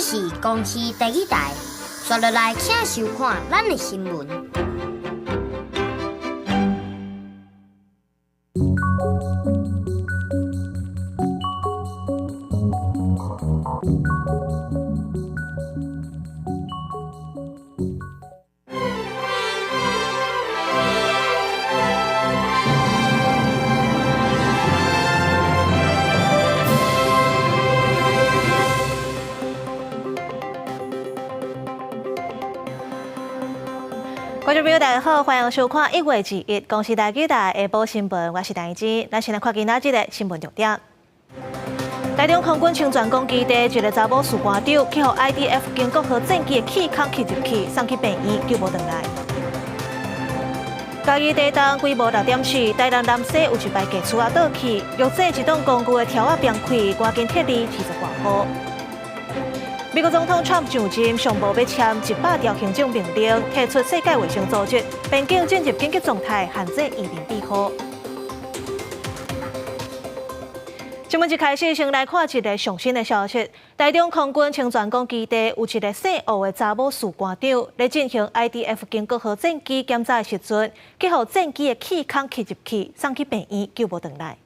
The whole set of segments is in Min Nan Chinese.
是公視第一台，刷落來請收看咱的新聞。觀眾朋友大家好，歡迎收看1月21公視台語台下晡新聞，我是陳怡之。咱先來看今仔日的新聞重點。台中空軍清泉崗基地一个查某士官長去予 IDF 經國號戰機的氣孔吸入去，送去病院救無轉來。嘉義地震規模6.4，台南南勢有一排地厝仔倒去，玉井一棟公寓的柱仔崩開，趕緊撤離20外戶。美國總統川普上任，上無欲簽100條行政命令，退出世界衛生組織，邊境進入緊急狀態，限制移民庇護。新聞一開始，先來看一个上新的消息：台中空軍清泉崗基地有一个姓吳的查某士官長，咧進行 IDF 經國號戰機檢查的時陣，去予戰機的氣孔吸入去，送去病院救無轉來。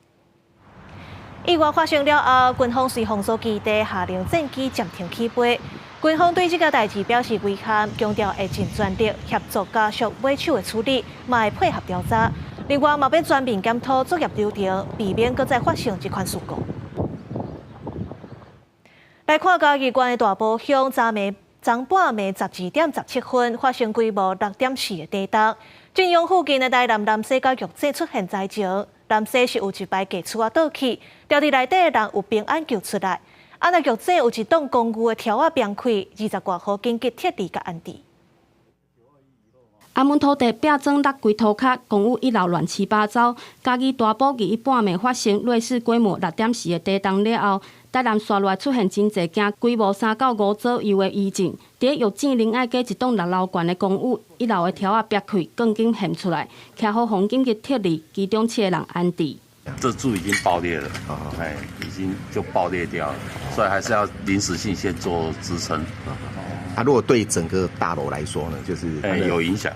意外發生了後，軍方隨封鎖基地，下令戰機暫停起飛。軍方對這个代誌表示遺憾，強調會盡全力協助家屬尾手的處理，嘛會配合調查。另外，嘛欲全面檢討作業流程，避免閣再發生這款事故。來看嘉義縣的大埔鄉，昨暝昨半暝12點17分發生規模6.4的地動，震央附近的台南南勢佮玉井出現災情。南勢是有一排地厝仔倒去，牢佇內底的人有平安救出來。啊，若玉井有一棟公寓的柱仔崩開，20外戶緊急撤離佮安置。阿門土地壁磚落規塗跤，公寓一樓亂七八糟。嘉義大埔21半暝發生芮氏規模6.4的地動了後，台南紲落來出現真濟件規模3到5左右的餘震。佇玉井仁愛街一棟6樓懸的公寓一樓的柱仔癟開，鋼筋現出來，徛好予緊急撤離，其中7個人安置。這柱已經爆裂了，哎，已經就爆裂掉了，所以還是要臨時性先做支撐。啊，如果對整個大樓來說呢，就是有影響。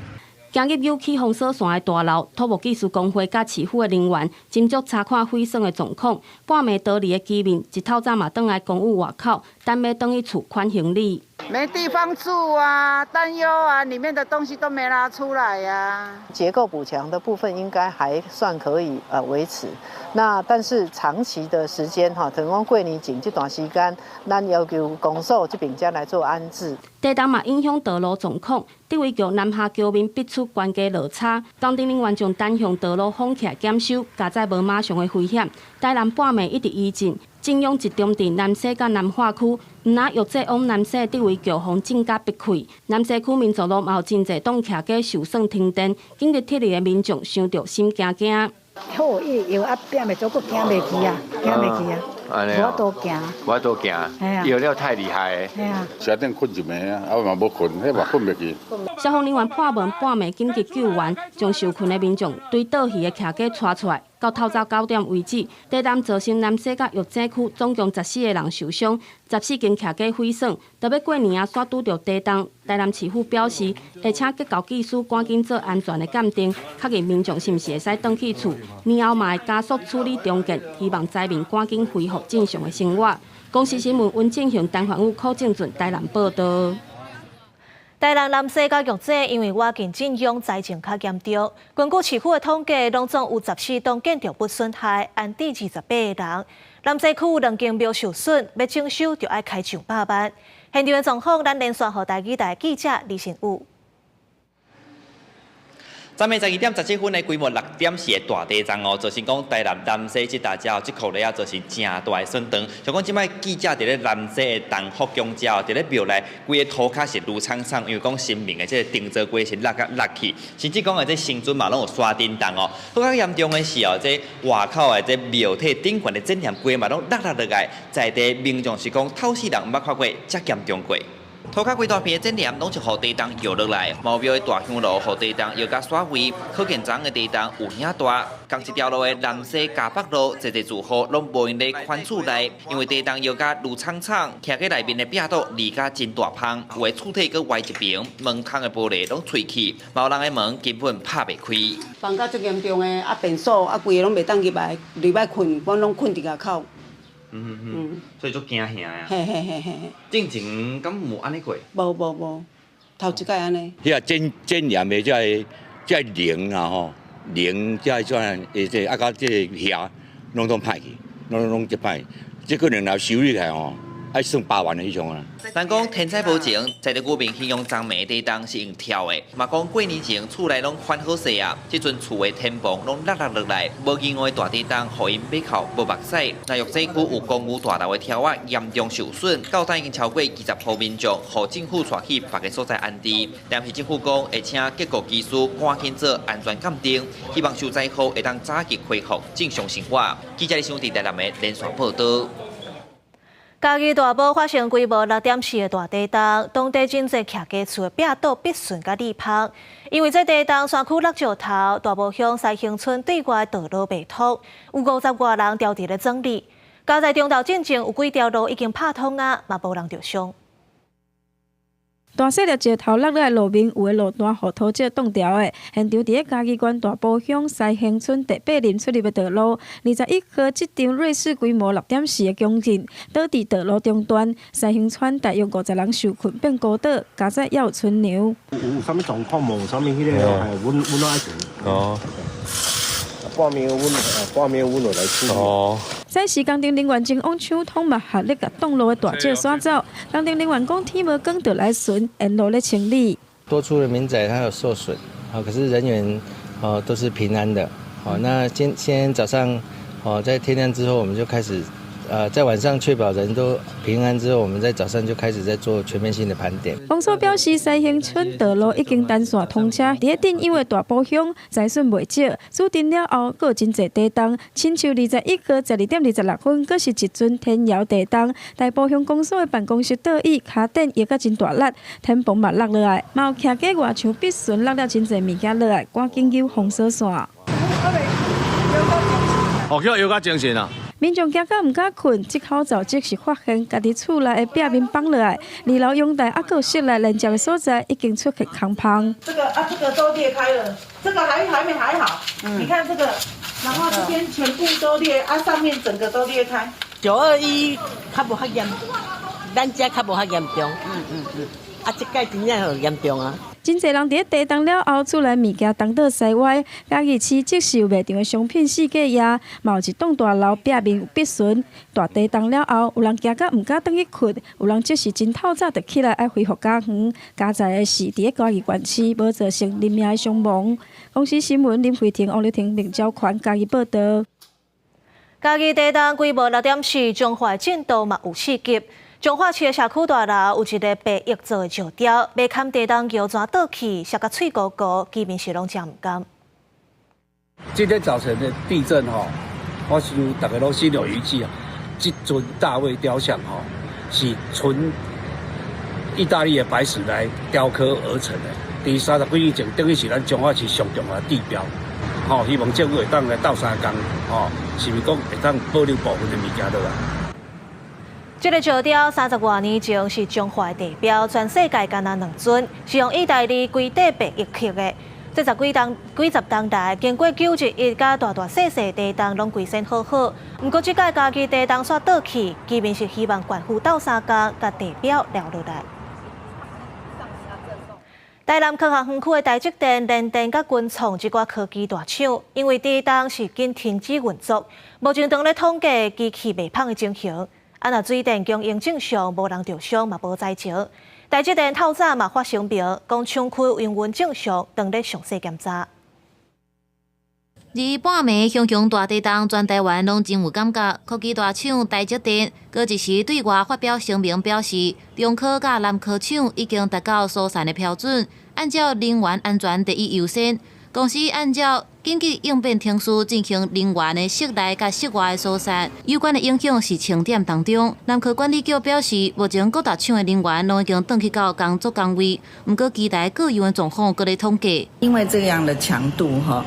行入有起封鎖線的大樓，土木技師公會佮市府的人員斟酌查看毀損的狀況。半暝逃離的居民一透早嘛轉來公寓外口，等欲轉去厝款行李。沒地方住啊，擔憂啊，裡面的東西都沒拿出來呀。結構補強的部分應該還算可以維持。那但是長期的時間哈，等講過年前這段時間，咱要求公所這邊才來做安置。地動嘛影響道路狀況，竹圍橋南下橋面逼出懸架落差，工程人員將單向道路封起來檢修，加載無馬上的危險。台南半暝一直餘震，震央集中佇南勢佮南化區，毋但玉井往南勢竹圍橋予震甲逼開，南勢區民族路嘛有真濟棟徛家受損停電，緊急撤離的民眾傷著心驚驚。好，伊搖仔變袂做，閣行袂去啊，行袂去啊，無法度行，無法度行，搖了太厲害。嘿啊，車頂睏一暝啊，啊嘛無睏，彼嘛睏袂去。消防人員破門半暝緊急救援，將受困的民眾對倒去的徛家帶出來，到透早9點為止，地動造成南勢佮玉井區總共14個人受傷，14間徛家毀損。特別過年啊，煞拄著地動，台南市府表示會請結構技師趕緊做安全的鑑定，確認民眾是毋是會使轉去厝。年後嘛會加速處理重建，希望災民趕緊恢復正常的生活。公視新聞溫正雄、陳凡武、柯正俊台南報道。台南南勢佮玉井因為倚近震央災情較嚴重，根據市府的統計，攏總有14棟建築物損害，安置28個人。南勢區有兩間廟受損，欲整修就愛開上百萬。現場的狀況，咱連線予台語台記者李新武。昨暝12點17分的規模6.4的大地震哦，造成講台南南勢這搭遮這箍咧啊，造成誠大的損傷。像講這擺記者佇咧南勢的東福宮遮哦，佇咧廟內規个塗跤是愈氅氅，因為講神明的這个頂座櫃是落甲落去，甚至講的這神尊嘛攏有沙震動哦。閣較嚴重的是哦，這外口的這廟體頂懸的鎮念櫃嘛攏落落落來，在地民眾是講透世人毋捌看過遮嚴重過。塗跤規大片的震簾攏是予地動搖落來，貓廟的大香爐予地動搖甲煞位，可見昨昏的地動有遐大。仝一條路的南勢嘉北路，濟濟住戶攏無閒咧寬厝內，因為地動搖甲愈氅氅，徛喺內面的壁都離甲真大芳，有的厝體閣歪一邊，門窗的玻璃攏碎去，某人的門根本拍袂開。放甲足嚴重的，啊便所啊規个攏袂當入來，入來睏，阮攏睏佇外口。所以足驚嚇啊！嘿嘿嘿嘿。進前敢有按呢過？無無無，頭一擺按呢。彼個震震簾的這个這个靈啊吼，靈這个怎會這啊佮這个瓦攏總歹去，攏攏這歹，這可能若修理起來吼，愛算百萬的彼種啊。人講天災無情，在地居民形容昨暝地動是用跳的，嘛講過年前厝內攏翻好勢啊，這陣厝的天棚攏落落落來，無意外大地動，予𪜶欲哭無目屎。那玉井區有公寓大樓的柱仔嚴重受損，到今已經超過20戶民眾，予政府帶去別个所在安置。台南市政府講會請結構技師趕緊做安全鑑定，希望受災戶會當早日恢復正常生活。記者李兄弟台南的連線報導。嘉義大埔發生規模6.4的大地動，當地真濟徛家厝的壁倒必順佮裂縫。因為這地動山區落石頭，大埔鄉西興村對外道路袂通，有50外人牢佇咧整理。佳哉中晝進前有幾條路已經拍通啊，嘛無人著傷。大細粒石頭落落來路面，有的路段予土石擋牢的。現場佇咧嘉義縣大埔鄉西興村第八林出入的道路，21號這場芮氏規模6.4的強震，倒佇道路中段，西興村大約50人受困變孤島，佳哉猶有村娘。有啥物狀況無？啥物彼个，阮阮攏愛做。哦。半暝阮半暝阮就來處理。哦。災時工程人員前往搶通嘛，合力共擋路的大石徙走。工程人員講天無光就來巡，沿路咧清理。多處的民宅它有受損，可是人員哦都是平安的。好，那今天早上哦在天亮之後，我們就開始，在晚上確保人都平安之後，我們在早上就開始在做全面性的盤點。公所表示，西興村道路已經單線通車，佇咧鎮養的大埔鄉災損袂少，主震了後，閣有真濟地動，親像21號12點26分，閣是一陣天搖地動。大埔鄉公所的辦公室桌椅、跤墊搖甲真大力，天棚嘛落落來，嘛有徛家外牆壁損落了真濟物件落來，趕緊揪封鎖線。哦，叫搖甲精神啊！民眾驚甲毋敢睏，這口罩則是發現家己厝內的壁面崩落來，二樓陽台猶閣有室內連接的所在已經出現空縫。這個啊，這個都裂開了，這個還還沒還好。你看這個，然後這邊全部都裂，啊，上面整個都裂開。921較無遐嚴，咱遮較無遐嚴重。啊，這擺真正好嚴重啊！真濟人佇咧地動了後，厝內物件東倒西歪。嘉義市則是有賣場的商品四界壓，嘛有一棟大樓壁面有壁損。大地動了後，有人驚甲毋敢轉去睏，有人則是真透早就起來愛恢復家園。佳哉的是，佇咧嘉義縣市無造成人命的傷亡。公視新聞林慧婷、王麗婷、林昭權嘉義報導。嘉義地動規模6.4，彰化震度嘛有4級。彰化市的社區大樓有一个白玉做的石雕，欲崁地動橋怎倒去，摔甲碎糊糊，居民是攏誠毋甘。今天早晨的地震吼，我想大家攏心有餘悸啊。這尊大衛雕像吼，是純意大利的白石來雕刻而成的。佇30幾年前，等於是咱彰化市上重要的地標。吼，希望政府會當來鬥相共，吼，是毋是講會當保留部分的物件落來？這个石雕30外年前是彰化的地標，全世界干焦兩尊，是用意大利規塊白玉刻的。這十幾冬幾十冬來，經過9·11佮大大細細地動，攏規身好好。毋過這擺嘉義地動煞倒去，居民是希望縣府鬥相共，共地標留落來。台南科學園區的台積電、聯電佮群創這寡科技大廠，因為地動是緊停止運作，目前當咧統計機器袂芳的情形。啊，若水電供應正常，無人著傷嘛無災情。台積電透早嘛發聲明，講廠區營運正常，當咧詳細檢查。二半暝熊熊大地動，全台灣攏真有感覺。科技大廠台積電，閣一時對外發表聲明表示，中科佮南科廠已經達到疏散的標準，按照人員安全第一優先，公司按照緊急應變程序進行人員的室內佮室外的疏散。有關的影響是清點當中。南科管理局表示，目前各大廠的人員攏已經轉去到工作崗位，毋過機台各樣的狀況閣咧統計。因為這樣的強度，哈，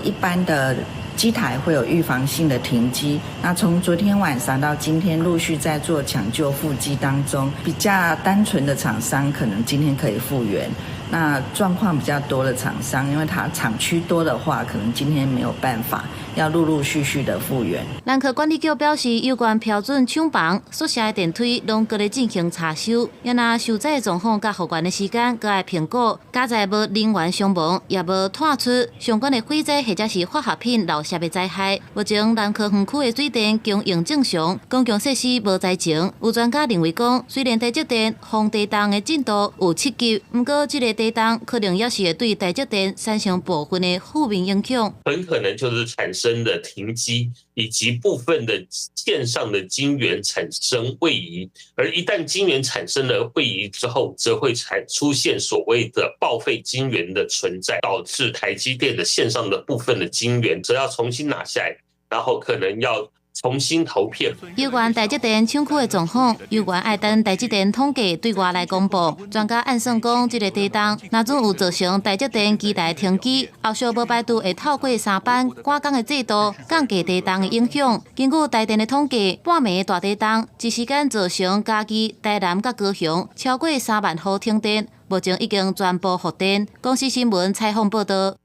一般的機台會有預防性的停機。那從昨天晚上到今天，陸續在做搶救復機當中，比較單純的廠商可能今天可以復原。那狀況比較多的廠商，因為它廠區多的話，可能今天沒有辦法，要陸陸續續的復原。南科管理局表示，有關標準廠房、宿舍的電梯攏閣咧進行查修，也若受災狀況佮復原的時間，閣愛評估。佳哉無人員傷亡，也無探出相關的火災或者是化學品漏洩的災害。目前南科園區的水電供應正常，公共設施無災情。有專家認為講，雖然台積電防地動的進度有7級，毋過這個地動可能也是會對台積電產生部分的負面影響。很可能就是產生的停機，以及部分的線上的晶圓產生位移，而一旦晶圓產生了位移之後，則會產出現所謂的報廢晶圓的存在，導致台積電的線上的部分的晶圓則要重新拿下來，然後可能要重新投片。有關台積電廠區的狀況，有關愛等台積電統計對外來公布。專家按算講，這個地動若準有造成台積電機台停機，後續無排除會透過三班趕工的制度降低地動的影響。根據台電的統計，半暝大地動一時間造成嘉義、台南佮高雄超過3萬戶停電，目前已經全部復電。公視新聞採訪報道。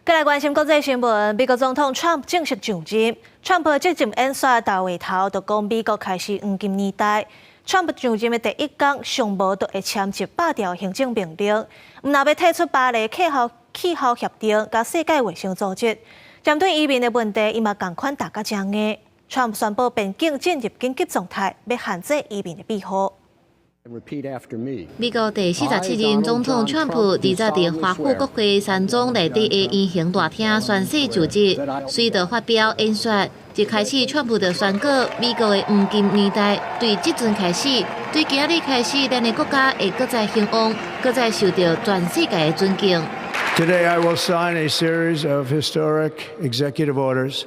閣來關心國際新聞，美國總統川普正式上任。川普這陣演說頭話頭就講美國開始黃金年代。川普上任的第一工，上無就會簽100條行政命令，毋但欲退出巴黎氣候協定，佮世界衛生組織。針對移民的問題，伊嘛仝款打甲誠硬。川普宣布邊境進入緊急狀態，欲限制移民的庇護。美國第47任總統川普，二十佇華府國會山莊內底的圓形大廳宣誓就職，隨著發表演說。一開始，川普就宣告美國的黃金年代對這陣開始，對今仔日開始，咱的國家會閣再興旺，閣再受到全世界的尊敬。 Today, I will sign a series of historic executive orders.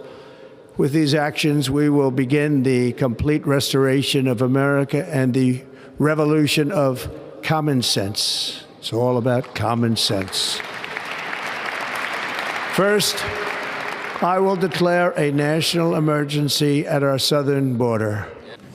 With these actions, we will begin the complete restoration of America and the revolution of common sense. It's all about common sense. First, I will declare a national emergency at our southern border.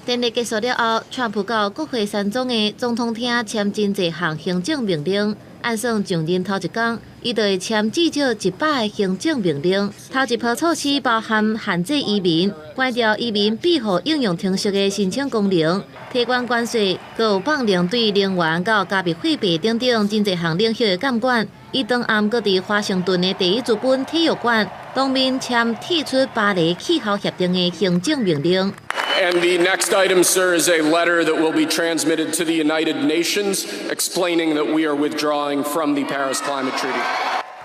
典禮結束了後，川普到國會山莊的總統廳簽真濟項行政命令。按算上任頭一工，伊就會簽至少100個行政命令。頭一波措施包含限制移民、關掉移民庇護應用程式的申請功能、提懸關稅，閣有放任對能源到加密貨幣等等真濟項領域的監管。伊當暗閣佇華盛頓的第一資本體育館當面簽退出巴黎氣候協定的行政命令。 And the next item, sir, is a letter that will be transmitted to the United Nations explaining that we are withdrawing from the Paris Climate Treaty.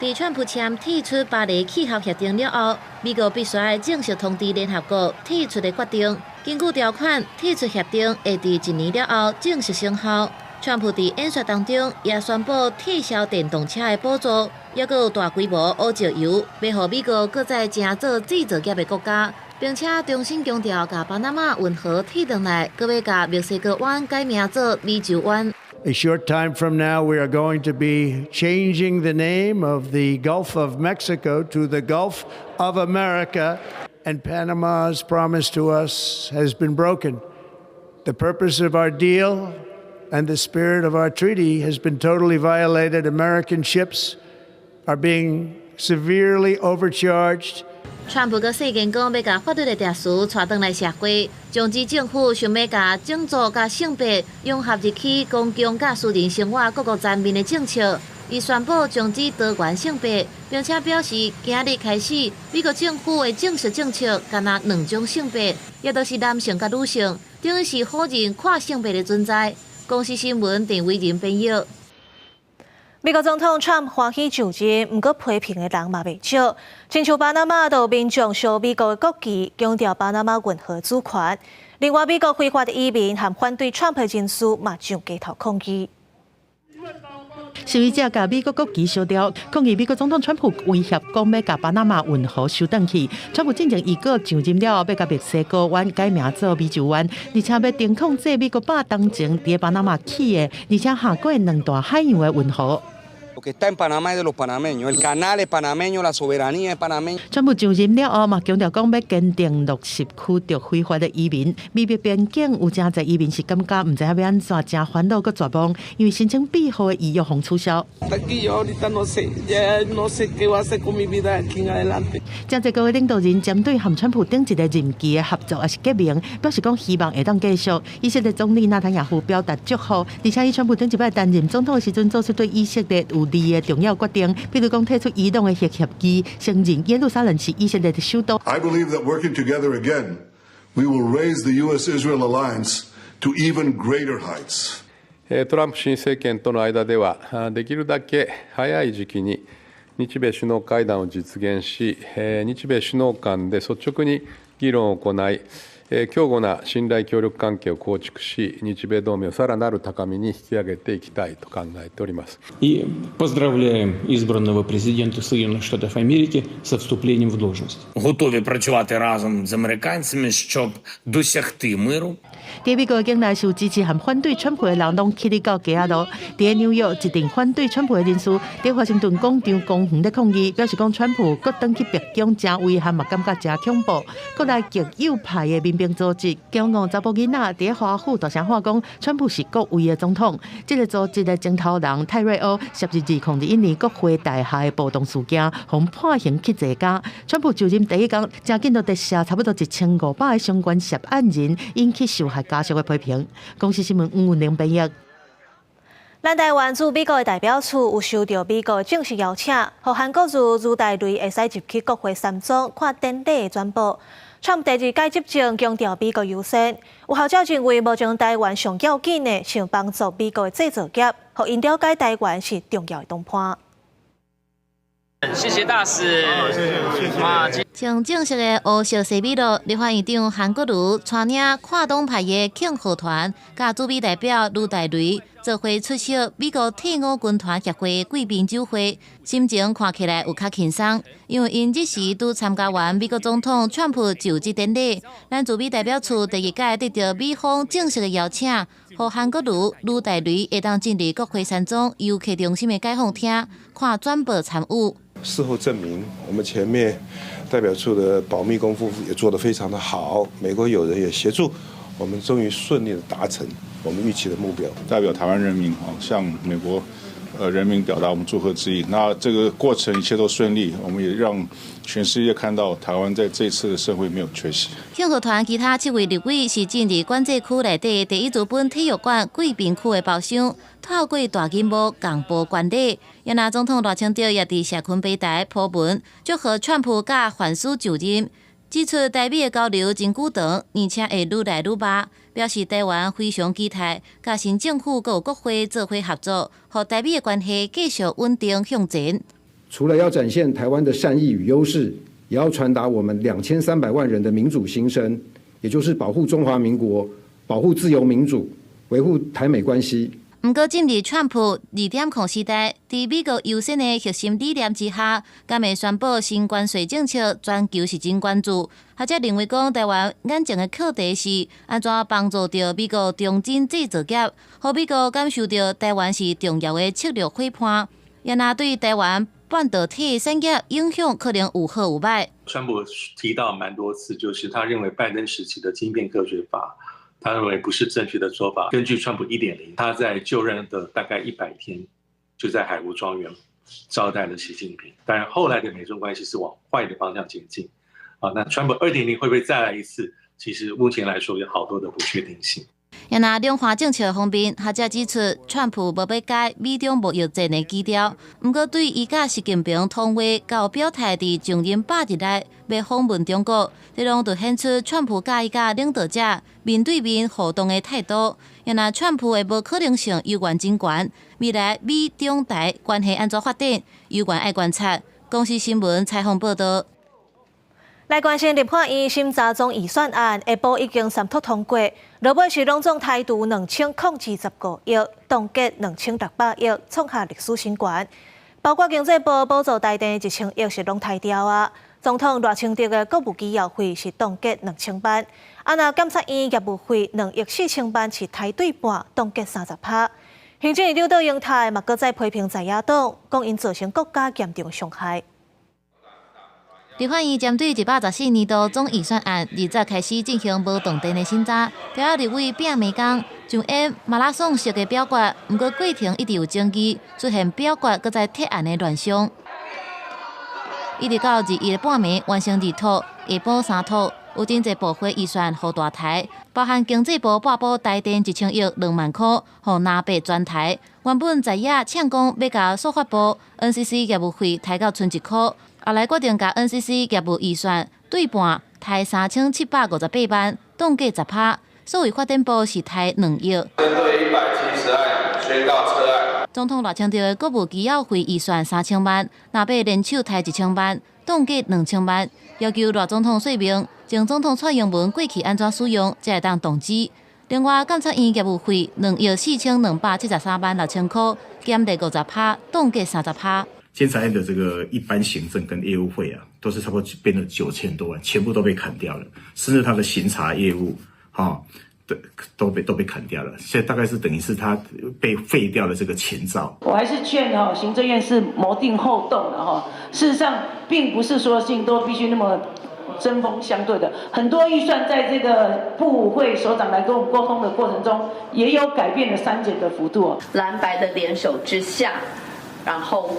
佇川普簽退出巴黎氣候協定了後，美國必須愛正式通知聯合國退出的決定。根據條款，退出協定會佇一年了後正式生效。川普佇演說當中也宣布撤銷電動車的補助，抑閣有大規模烏石油，欲予美國閣再成做製造業的國家，並且重新強調共巴拿馬運河退轉來，閣欲共墨西哥灣改名做美洲灣。 A short time from now, we are going to be changing the name of the Gulf of Mexico to the Gulf of America, and Panama's promise to us has been broken. The purpose of our deal and the spirit of our treaty has been totally violated. American ships are being severely overcharged. 川普閣誓言講，欲共法律的秩序帶轉來社會，終止政府想欲共種族佮性別融合入去公共佮私人生活各個層面的政策。伊宣布終止多元性別，並且表示今日開始，美國政府的正式政策干焦兩種性別，也就是男性佮女性，等於是否認跨性別的存在。公視新聞鄭偉仁編譯。美國總統川普歡喜就任，毋過批評的人嘛袂少。親像巴拿馬就有民眾燒美國的國旗，強調巴拿馬運河主權。另外，美國非法的移民和反對川普人士嘛上街頭抗議。示威者共美國國旗燒掉，抗議美國總統川普威脅講欲共巴拿馬運河收轉去。川普進前預告上任了後，欲共墨西哥灣改名做美洲灣，而且欲停控制美國百冬前佇巴拿馬起的，而且橫過兩大海洋的運河。 Lo que está en Panamá es de los panameños, el canal es panameño, la soberanía es panameña。川普上任了後，嘛強調講欲堅定落實驅逐非法的移民。美墨邊境有誠濟移民是感覺毋知影欲按怎，誠煩惱閣絕望，因為申請庇護的預約予取消。 Aquí yo ahorita no sé, ya no sé qué voy a hacer con mi vida aquí en adelante。誠濟國的領導人針對和川普頂一個任期的合作抑是結盟，表示講希望會當繼續。以色列總理納坦雅胡表達祝賀，而且伊川普頂一擺擔任總統的時陣，做出對以色列有利的重要決定，比如講退出伊朗的核協議，承認耶路撒冷是以色列的首都。 I believe that working together again, we will raise the U.S.-Israel alliance to even greater heights. トランプ新政権との間では、できるだけ早い時期に日米首脳会談を実現し、日米首脳間で率直に議論を行い、強固な信頼協力関係を構築し、日米同盟をさらなる高みに引き上げていきたいと考えております。 И поздравляем избранного президента Соединенных Штатов Америки со вступлением в должность. Готові працювати разом з американцями, щоб досягти миру. 佇美國境內受支持和反對川普的人攏起佇到街仔路。佇紐約，一陣反對川普的人士佇華盛頓廣場公園咧抗議，表示講川普閣轉去白宮誠遺憾，嘛感覺誠恐怖。國內極右派的民兵組織驕傲查埔囡仔佇華府大聲喊講，川普是國威的總統。這個組織的領頭人泰瑞歐，涉入2021年國會大廈的暴動事件，予判刑去坐監。川普就任第一工，誠緊就特赦差不多1500個相關涉案人，引起受害家屬的批評。公視新聞吳文玲編譯。咱台灣駐美國的代表處有收到美國正式邀請，予韓國瑜盧大雷會使入去國會山莊看典禮的轉播。川普第二屆執政強調美國優先，有學者認為目前台灣上要緊的是幫助美國的製造業，予𪜶了解台灣是重要的談伴。謝謝大使，謝謝謝謝。穿正式的烏色西米露，立法院長韓國瑜帶領跨黨派的慶賀團，佮駐美代表盧大雷做伙出席美國退伍軍團協會貴賓酒會，心情看起來有較輕鬆，因為𪜶這時拄參加完美國總統川普就職典禮。咱駐美代表處第二屆得到美方正式的邀請，予韓國瑜盧大雷會當進入國會山莊遊客中心的解放廳看轉播參與。事後證明，我們前面代表處的保密功夫也做得非常的好，美國友人也協助，我們終於順利的達成我們預期的目標。代表台灣人民向美國人民表達我們祝賀之意。那這個過程一切都順利，我們也讓全世界看到台灣在這次的盛會沒有缺席。慶賀團其他七位立委是進入管制區內底第一資本體育館貴賓區的包廂，透過大螢幕共播觀禮。越南總統賴清德也佇社群平台鋪文，祝賀川普佮范斯就任，指出台美的交流真久長，而且會愈來愈密，表示台灣非常期待佮新政府閣有國會做伙合作，予台美的關係繼續穩定向前。除了要展現台灣的善意與優勢，也要傳達我們2300萬人的民主心聲，也就是保護中華民國、保護自由民主、維護台美關係。毋過，進入川普2.0時代，佇美國優先的核心理念之下，敢會宣布新關稅政策，全球是真關注。學者認為講，台灣眼前的課題是按怎幫助著美國重振製造業，予美國感受著台灣是重要的策略夥伴。也若對台灣半導體產業影響可能有好有歹。川普提到蠻多次，就是他認為拜登時期的晶片科學法，他認為不是正確的做法。根據川普1.0，他在就任的大概100天，就在海湖莊園招待了習近平。但後來的美中關係是往壞的方向前進。啊，那川普2.0會不會再來一次？其實目前來說有好多的不確定性。也若兩岸政策方面，學者指出，川普無欲改美中貿易戰的基調，毋過對伊佮習近平通話佮表態，佇上任100日內欲訪問中國，這攏就顯出川普佮意佮領導者面對面互動的態度。也若川普的無可能性猶原真懸，未來美中台關係按怎發展，猶原愛觀察。公視新聞採訪報道。來關心立法院審查總預算案，下晡已經三讀通過，落尾是攏總刣除2025億，凍結2600億，創下歷史新高。包括經濟部補助台電1000億是攏刣掉啊。總統賴清德的國務機要費是凍結2000萬，啊若監察院業務費2億4千萬是刣對半，凍結30%。行政院長卓榮泰嘛，閣再批評在野黨，講𪜶造成國家嚴重傷害。立法院針對114年度總預算案，二十開始進行無斷電的審查。除了立委拚罵工，上演馬拉松式的表決，毋過過程一直有爭議，出現表決閣再撤案的亂象。一直到21半暝完成二讀，下晡三讀，有真濟部會預算予大刣，包含經濟部撥補台電1000億2萬箍，予藍白全刣。原本在野嗆講欲共數發部 NCC 業務費刣到賰一箍。後來決定共 NCC 業務預算對半刣3758萬，凍結10%。數位發展部是刣2億。針對170案宣告撤案。總統賴清德的國務機要費預算3000萬，藍白聯手刣1000萬，凍結2000萬，要求賴總統說明前總統蔡英文過去按怎使用，才會當動支。另外，監察院業務費2億4273萬6千箍，減了50%，凍結30%。監察院的這個一般行政跟業務費啊，都是差不多變了9000多萬，全部都被砍掉了，甚至他的巡查業務，哈，都被砍掉了。現在大概是等於是他被廢掉了這個前兆。我還是勸哈行政院是謀定後動的哈，事實上並不是說事情都必須那麼針鋒相對的，很多預算在這個部會首長來跟我們溝通的過程中，也有改變了刪減的幅度。藍白的聯手之下，然後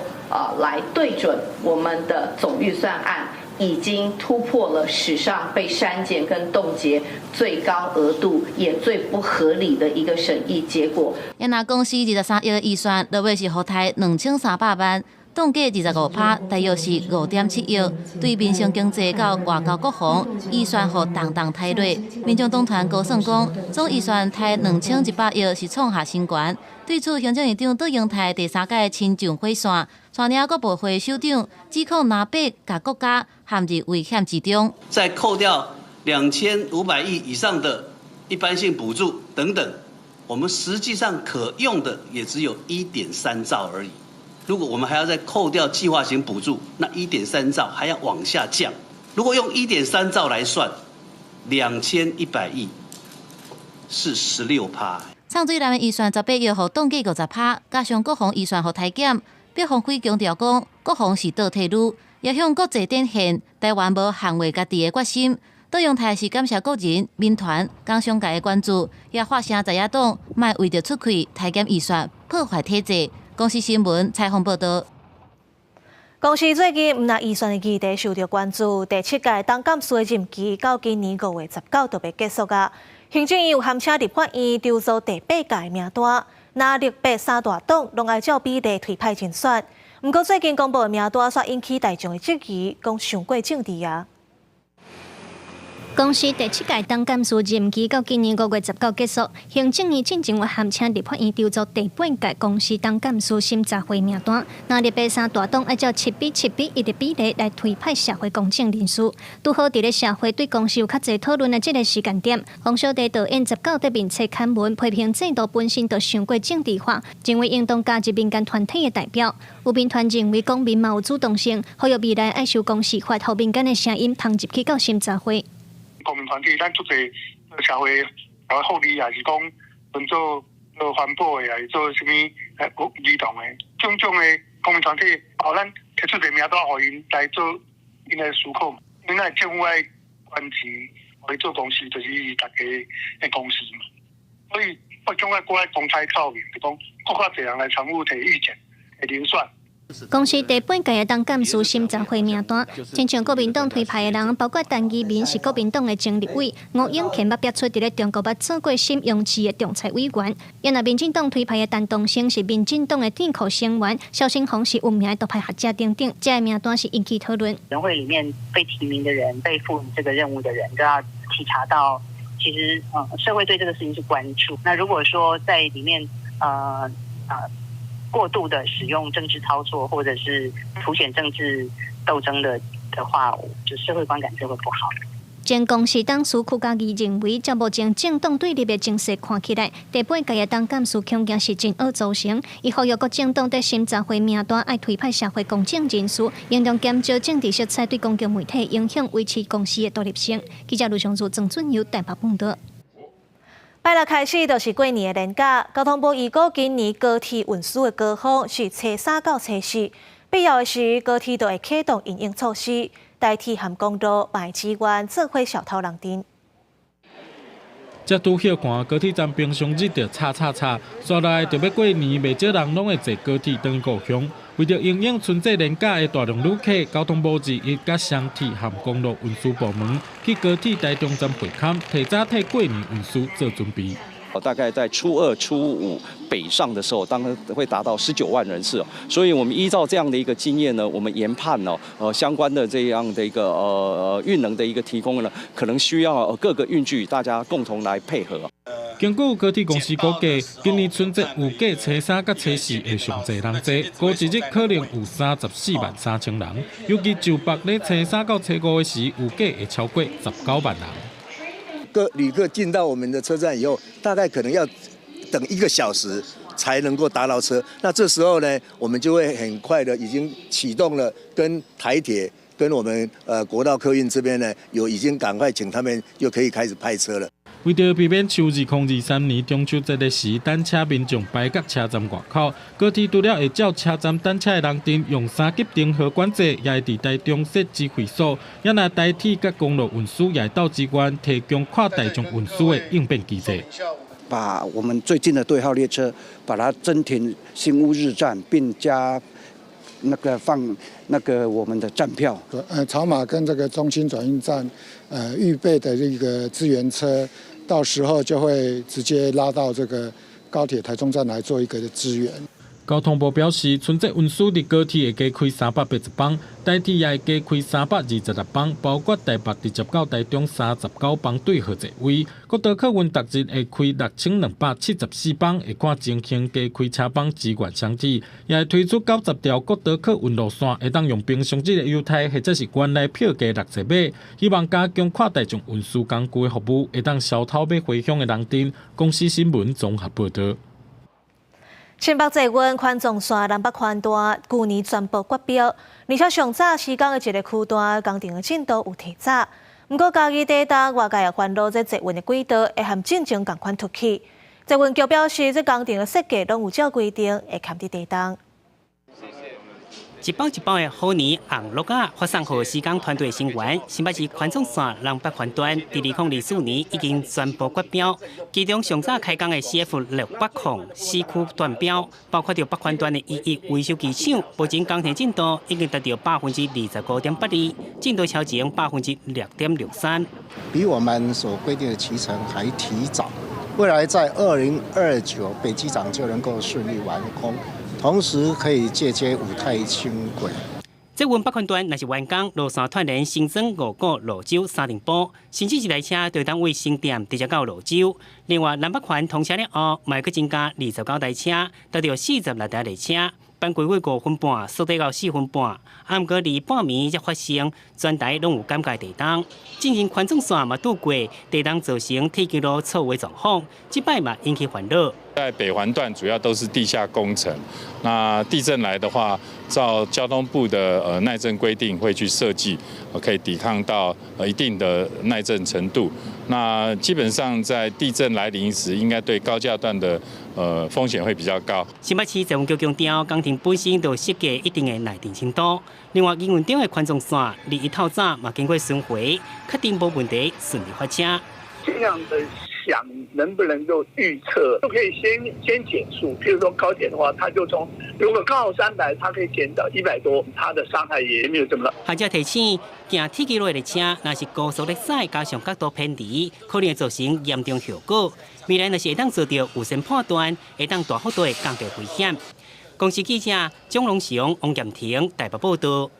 來對準我們的總預算案，已經突破了史上被刪減跟凍結最高額度，也最不合理的一個審議結果。也若公司23億預算，落尾是予刣2300萬，凍結25%，大約是5.7億。對民生經濟到外交國防預算予重重刣落。民眾黨團高算講，總預算刣2100億是創下新高。對此，行政院長卓榮泰第三屆親上火線，帶領各部會首長指控藍白共國家陷入危險之中。再扣掉2500億以上的一般性補助等等，我們實際上可用的也只有1.3兆而已。如果我們還要再扣掉計劃型補助，那一點三兆還要往下降。如果用一點三兆來算，2100億是16%。藏水南的預算18億，予凍結50%，加上國防預算予刣減。畢鴻輝強調講，國防是倒退嚕，也向國際展現台灣無捍衛家己的決心。卓榮泰是感謝國人、民團、工商界的關注，也發聲在野黨莫為著出氣刣減預算，破壞體制。公視新聞採訪報導。公視最近毋但預算的議題受到關注，第七屆董監事的任期到今年5月19就欲結束啊。行政院有函請立法院籌組第八屆名單，若綠白三大黨攏愛照比例推派人選。毋過最近公布的名單，煞引起大眾的質疑，講傷過政治啊。公視第七屆董監事任期到今年5月19結束，行政院進前有函請立法院籌組第八屆公視董監事審查會名單，若綠白三大黨按照7比7比1的比例來推派社會公正人士。拄好佇咧社會對公視有較濟討論的這個時間點，黃小弟導演19佇面冊刊文批評制度本身就傷過政治化，認為應當加入民間團體的代表。有民團認為公民嘛有主動性，呼籲未來愛修公視法，予民間的聲音通入去到審查會。公民團體，咱足濟社會社會福利，也是講，分做做環保的，也是做啥物兒童的，種種的公民團體，予咱提出一個名單，予𪜶來做𪜶的思考。因為政府愛捐錢，予伊做公視，就是大家的公視嘛。所以我感覺閣愛公開透明，就講閣較濟人來參與提意見、提人選。公視第八屆的董監事審查會名單，親像國民黨推派的人，包括陳怡民是國民黨的前立委，吳永乾捌表出佇咧中國捌做過沈陽市的仲裁委員。也若民進黨推派的陳東升是民進黨的智庫成員，蕭勝宏是有名的獨派學者等等，這个名單是引起討論。委會裡面被提名的人，被賦予這個任務的人，都要體察到，其實，社會對這個事情是關注。那如果說在裡面，過度的使用政治操作，或者是凸顯政治鬥爭的的話，就社會觀感就會不好。前公視董事屈家怡認為，照目前政黨對立的情勢看起來，第八屆的董監事恐驚是真惡造成。伊呼籲各政黨佇審查會名單愛推派社會公正人士，應當減少政治色彩對公共媒體影響，維持公視的獨立性。記者盧尚如、曾俊友台北報導。拜六開始就是過年的連假，交通部預估今年高鐵運輸的高峰是初三到初四，必要的時高鐵就會啟動因應措施。台鐵和公路嘛會支援做伙掃偷人陣。這拄歇寒，高鐵站平常日就吵吵吵，煞來就欲過年，袂少人攏會坐高鐵轉故鄉。為著因應春節連假的大量旅客，交通部二一佮雙鐵和公路運輸部門去高鐵台中站會勘，提早替過年運輸做準備。大概在初二、初五北上的時候，當然會達到19萬人次，所以我們依照這樣的一個經驗呢，我們研判呢，相關的這樣的一個運能的一個提供呢，可能需要各個運具大家共同來配合。根據高鐵公司估計，今年春節預計初三佮初四會上濟人坐，高一日可能有34萬3千人，尤其就北咧初三到初五的時，預計會超過19萬人。個旅客進到我們的車站以後，大概可能要等一個小時才能夠搭到車。那這時候呢，我們就會很快的已經啟動了，跟台鐵、跟我們國道客運這邊呢，有已經趕快請他們就可以開始派車了。為著避免像2023年中秋節的時，等車民眾排到車站外口，高鐵除了會照車站等車的人陣用三級燈號管制，也會佇台中設指揮所，也若台鐵佮公路運輸也會鬥支援，提供跨大眾運輸的應變機制。把我們最近的對號列車，把它增停新烏日站，並加那個放那個我們的站票。草馬跟這個中心轉運站，預備的這個支援車。到時候就會直接拉到這個高鐵台中站來做一個支援。交通部表示，春節運輸佇高鐵會加開380班，台鐵也會加開326班，包括台北直接到台中39班對號座位。國道客運逐日會開6274班，會看情形加開車班支援雙鐵，也會推出90條國道客運路線，會當用平常日的優待或者是原來票價六折買，希望加強跨大眾運輸工具的服務，會當消偷欲回鄉的人陣。公視新聞綜合報導。新北捷運環狀線南北環段舊年全部決標，而且上早施工的一個區段工程的進度有提早。毋過嘉義地動，外界也煩惱這捷運的軌道會和進前仝款凸起。捷運局表示，這工程的設計攏有照規定，會堪佇地動。一包一包的好年紅鹿仔發送予施工團隊成員，新北市環狀線南北環段，佇2024年已經全部決標。其中上早開工的 CF 680市區段標，包括著北環段的一一維修機廠，目前工程進度已經達到25.82%，進度超前6.63%。比我們所規定的期程還提早，未來在2029北機場就能夠順利完工。同時可以借接五泰輕軌。捷運北環段若是完工，路線串聯新莊、五股、蘆洲三重埔，甚至一台車就當為新店直接到蘆洲。另外，南北環通車了後，嘛會閣增加29台車，達到46台列車。班規為5分半，縮短到4分半。啊，毋過離半暝才發生，全台攏有感覺地動。進前環狀線嘛拄過地動造成鐵橋路錯位狀況，這擺嘛引起煩惱。在北環段主要都是地下工程，那地震來的話，照交通部的耐震規定會去設計，可以抵抗到一定的耐震程度。那基本上在地震來臨時，應該對高架段的風險會比較高。新北市捷運局強調，工程本身就設計一定的耐震程度。另外，營運中的環狀線禮一透早嘛經過巡回，確定無問題，順利發車。盡量的想能不能夠預測，都可以先減速。譬如說高鐵的話，它就從如果剛好300，它可以減到100多，它的傷害也沒有這麼大。學者提醒，行鐵橋路的列車，若是高速咧駛，加上角度偏離，可能會造成嚴重後果。未來若是會當做著預先判斷，會當大幅度的降低危險。公視記者張龍雄、王劍婷台北報導。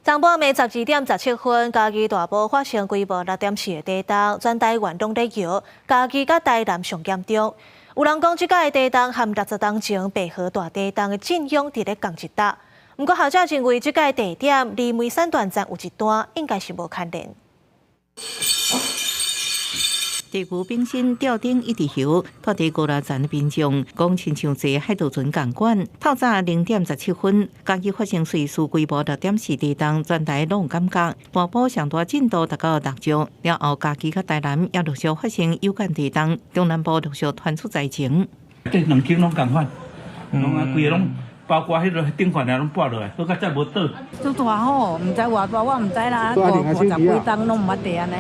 昨半暝12點17分，嘉義大埔發生規模6.4的地動，全台灣攏咧搖，嘉義佮台南上嚴重。有人講，這擺的地動和60冬前白河大地動的震央佇咧仝一搭。毋過學者認為，這个地點離梅山斷層有一段，應該是無牽連。地球本身吊頂一直搖，拖佇高拉站的民眾講，親像坐海盜船仝款。透早0點17分，嘉義發生芮氏規模6.4地動，全台攏有感覺。大埔上大震度達到6級，了後嘉義佮台南也陸續發生有感地動，中南部陸續傳出災情。這兩間攏仝款，攏啊規个攏包括彼个頂懸也攏跌落來，好佳哉無倒。足大吼，毋知偌大，我毋知啦，五十幾冬攏毋捌地按呢。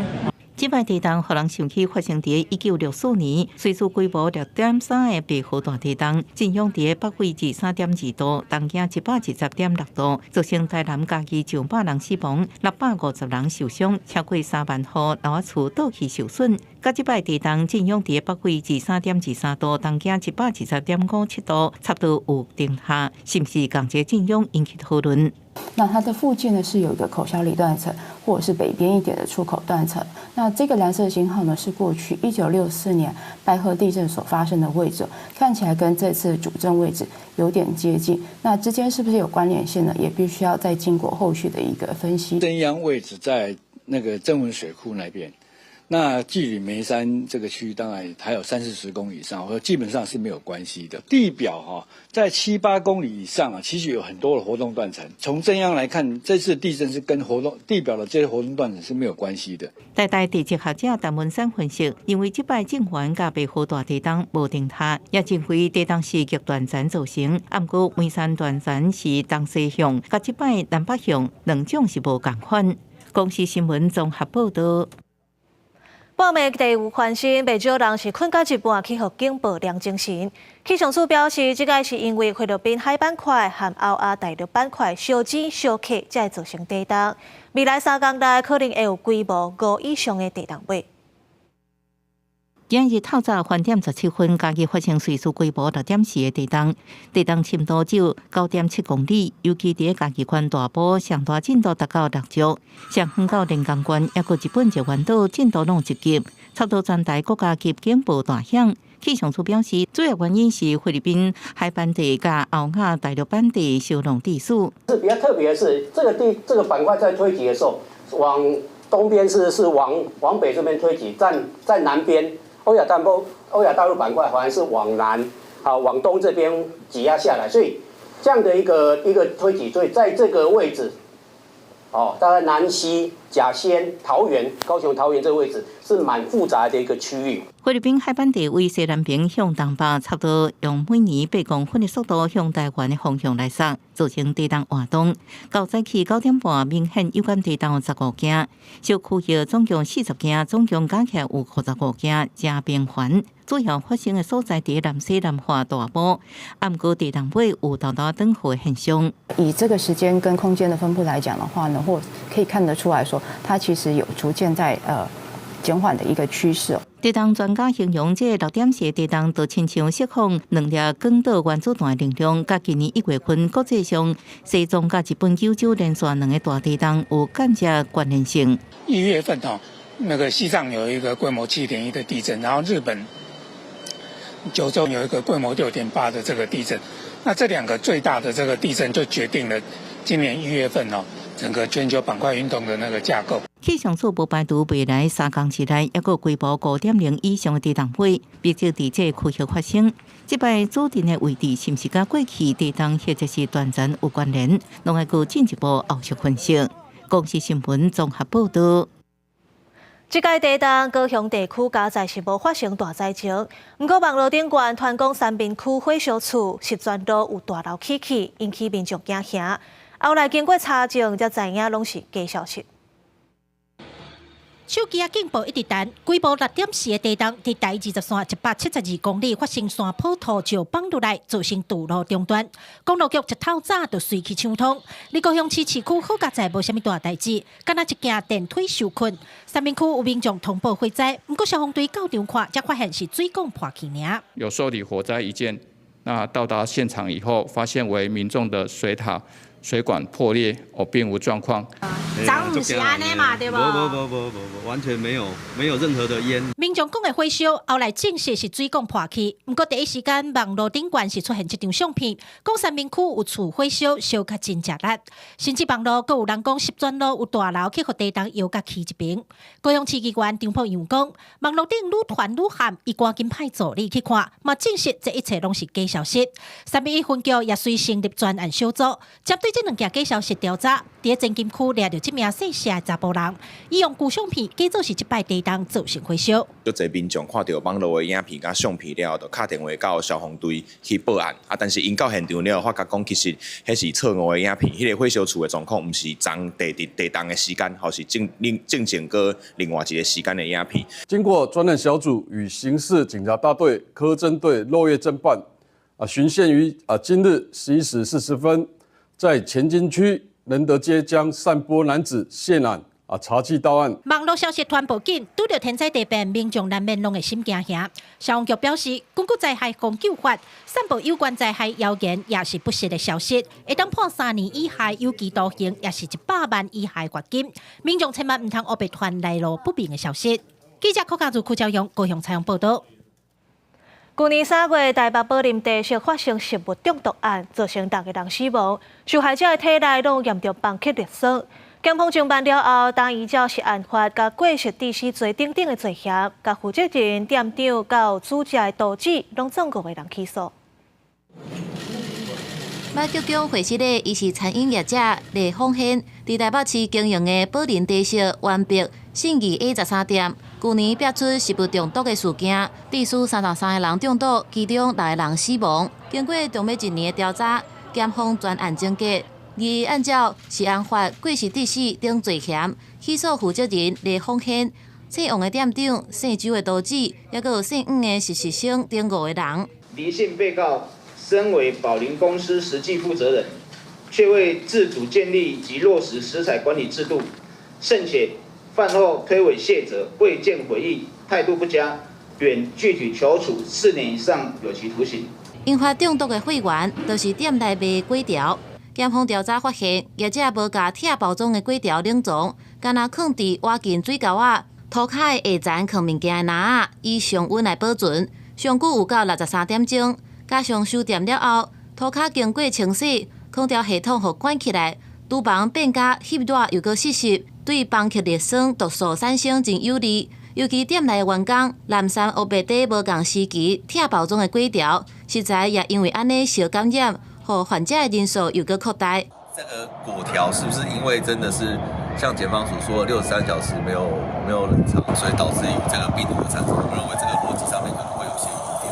這擺地動，予人想起發生佇1964年，芮氏規模6.3的白河大地動，震央佇北緯23.2度，東經120.6度，造成台南嘉義上百人死亡，650人受傷，超過3萬戶樓仔厝倒去受損。佮這擺地動震央佇北緯23.23度，東經120.57度，差不多有頂下，是毋是仝一个震央引起討論？那它的附近呢是有一個口筱里斷層，或者是北邊一點的出口斷層。那這個藍色星號呢是過去1964年白河地震所發生的位置，看起來跟這次主震位置有點接近。那之間是不是有關聯性呢？也必須要再經過後續的一個分析。震央位置在那個曾文水庫那邊，那距離梅山這個區域當然還有三四十公里以上，我說基本上是沒有關係的。地表哈，在七八公里以上啊，其實有很多的活動斷層。從震央來看，這次地震是跟活動地表的這些活動斷層是沒有關係的。台大地質學者陳文山分析，認為這擺震源佮白河大地動無頂下，也認為地動是極斷層造成。毋過梅山斷層是東西向，佮這擺南北向兩種是無仝款。公視新聞綜合報導。半暝地有翻新，袂少人是睏到一半去予警報涼精神。氣象署表示，這个是因為菲律賓海板塊和歐亞大陸板塊相擠相克，才會造成地動。未來3工內可能會有規模5以上的地動尾。今日透早3點17分，嘉義發生芮氏規模6.4的地動，地動深度只有9.7公里，尤其佇嘉義縣大埔上大震度達到6級，上遠到連江縣，抑閣日本石垣島震度攏一級，差不多全台國家級警報大響。氣象署表示，主要原因是菲律賓海板地佮歐亞大陸板地相挵致使。是比較特別的是，這個地這個板塊在推擠的時候，往東邊是往北這邊推擠，在南邊。歐亞大陸板塊反而是往南，啊，往東這邊擠壓下來，所以這樣的一個推擠，所以在這個位置，哦，大概南溪、甲仙、桃園、高雄桃園這個位置是蠻複雜的一個區域。菲律賓海板地位西南邊向東北，差不多用每年8公分的速度向台灣的方向來掃，造成地動活動。到早起9點半，明顯有感地動有15件，小區域總共40件，總共加起來有55件，誠頻繁。主要發生的所在佇南勢南化大埔，毋過地動尾有沓沓轉雨現象。以這個時間跟空間的分布來講的話呢，或可以看得出來說，它其實有逐漸在減緩的一個趨勢。地動專家形容，這6.4地動就親像釋放兩粒廣島原子彈的能量，佮今年1月份國際上西藏佮日本九州連續兩个大地動有間接關聯性。 1月份哦，那個西藏有一個規模7.1的地震，然後日本九州有一個規模6.8的這個地震，那這兩個最大的這個地震就決定了今年1月份哦，整個全球板塊運動的那個架構。氣象署無排除未來3工之內，抑閣規模5.0以上的地動尾，必須佇這個區域發生。這擺主震的位置是毋是佮過去地動或者是斷層有關聯？攏愛閣進一步後續分析。公視新聞綜合報導。這擺地動高雄地區佳哉是無發生大災情，毋過網路頂懸傳講三民區火燒厝，十全路有大樓起去，引起民眾驚嚇。後來經過查證，才知影攏是假消息。手機仔警報一直彈，規模6.4的地動，佇台20線172公里發生山坡土石崩落來，造成道路中斷。公路局一透早就隨去搶通。而高雄市市區好佳哉無啥物大代誌，干焦一件電梯受困。三民區有民眾通報火災，毋過消防隊到場看，才發現是水管破去爾。有受理火災一件，那到達現場以後，發現為民眾的水塔水管破裂，哦，並無狀況。昨毋是按呢嘛，對無？無無無無無，完全沒有，沒有任何的煙。民眾講的火燒，後來證實是水管破去。毋過第一時間網路頂懸是出現這張相片，講三民區有厝火燒，燒甲真食力。甚至網路閣有人講十全路有大樓去予地動搖甲去一爿。高雄市議員張博洋講，網路頂愈傳愈譀，伊趕緊派助理去看，嘛證實這一切攏是假消息。三民一分局也隨成立專案小組，針對這兩件假消息調查。佇前金區掠著這名姓謝的查埔人，伊用舊相片假做是這擺地動造成火燒。足濟民眾看著網路的影片佮相片了後，就敲電話到消防隊去報案。啊，但是𪜶到現場了後，發覺講其實彼是錯誤的影片，彼個火燒厝的狀況毋是昨地震地動的時間，吼是正另正前閣另外一個時間的影片。經過專案小組與刑事警察大隊科偵隊漏夜偵辦，循線於今日11時40分，在前金區仁德街將散播男子謝楠查緝到案。網路消息傳播緊，拄著天災地變，民眾難免攏會心驚嚇。消防局表示，根據災害防救法，散布有關災害謠言抑是不實的消息，會當判3年以下有期徒刑，抑是100萬以下罰金。民眾千萬毋通烏白傳來路不明的消息。記者柯家如、柯昭勇高雄採訪報導。舊年3月，台北寶林茶室發生食物中毒案，造成六个人死亡，受害者的體內攏有嚴重放克裂傷。檢方偵辦了後，當依照食安法佮過失致死罪等等的罪嫌，共負責人、店長佮煮食的廚子，攏總五个人起訴。馬菊宮會室的，伊是餐飲業者賴鳳軒，佇台北市經營的寶林茶室灣北信義 A 13店，舊年爆出食物中毒的事件，致使33個人中毒，其中六個人死亡。經過長欲一年的調查，檢方全案終結，而按照食安法過失致死等罪嫌，起訴負責人賴鳳軒、姓王的店長、姓周的廚子，抑閣有姓黃的實習生等五個人。林姓被告身為寶林公司實際負責人，卻未自主建立及落實食材管理制度，甚且犯後推諉卸責，未見悔意，態度不佳，願具體求處4年以上有期徒刑。引發中毒的貨源，就是店內賣粿條。檢方調查發現，業者無共拆包裝的粿條冷藏，干焦囥佇倚近水溝仔塗跤的下層囥物件的籃仔，以常溫來保存，上久有到63點鐘。加上收店了後，塗跤經過清洗，空調系統予關起來，廚房變甲翕熱又閣濕濕，對放克裂酸毒素產生真有利。尤其店內的員工濫散烏白底無仝時期拆包裝的粿條，實在也因為按呢受感染，予患者的人數又閣擴大。這個粿條是不是因為真的是像檢方所說的63小時沒有冷藏，所以導致於這個病毒的產生？我認為這個邏輯上面可能會有些疑點。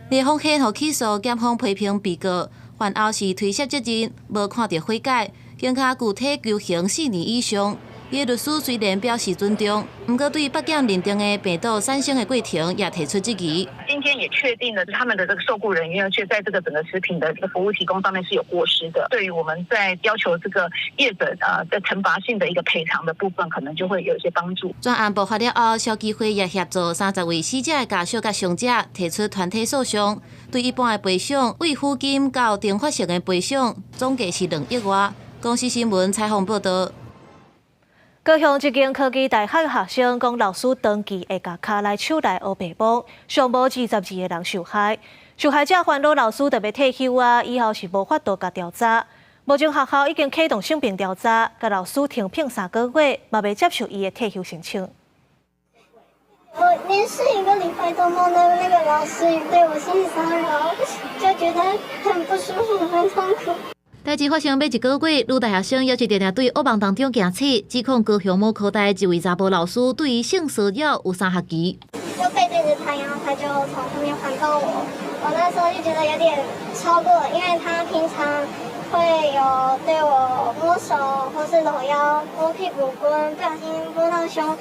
賴鳳軒予起訴，檢方批評被告犯後是推卸責任，無看著悔改，更較具體求刑4年以上。伊的律師雖然表示尊重，毋過對北檢認定的病毒產生的過程也提出質疑。今天也確定了他們的這個受僱人員，卻在這個整個食品的這個服務提供上面是有過失的。對於我們在要求這個業者在懲罰性的一個賠償的部分，可能就會有一些幫助。專案爆發了後，消基會也協助30位死者的家屬佮傷者提出團體訴訟，對一般的賠償，慰撫金到懲罰性的賠償，總計是2億外。公視新聞採訪報導。高雄一間科技大學學生講，老師長期會共跤來手來烏白摸，上無22個人受害。受害者煩惱老師著欲退休啊，以後是無法度共調查。目前學校已經啟動性平調查，共老師停聘3個月，嘛袂接受伊的退休申請。我連續一個禮拜都夢到那個老師對我性騷擾，就覺得很不舒服，很痛苦。代誌發生欲一個月，女大學生猶是定定對噩夢當中驚醒，指控高雄某科大一位查埔老師對伊性騷擾有三學期。就背對着他，然後他就從後面環抱我，我那時候就覺得有點超過，因為他平常會有對我摸手或是摟腰、摸屁股、不小心摸到胸。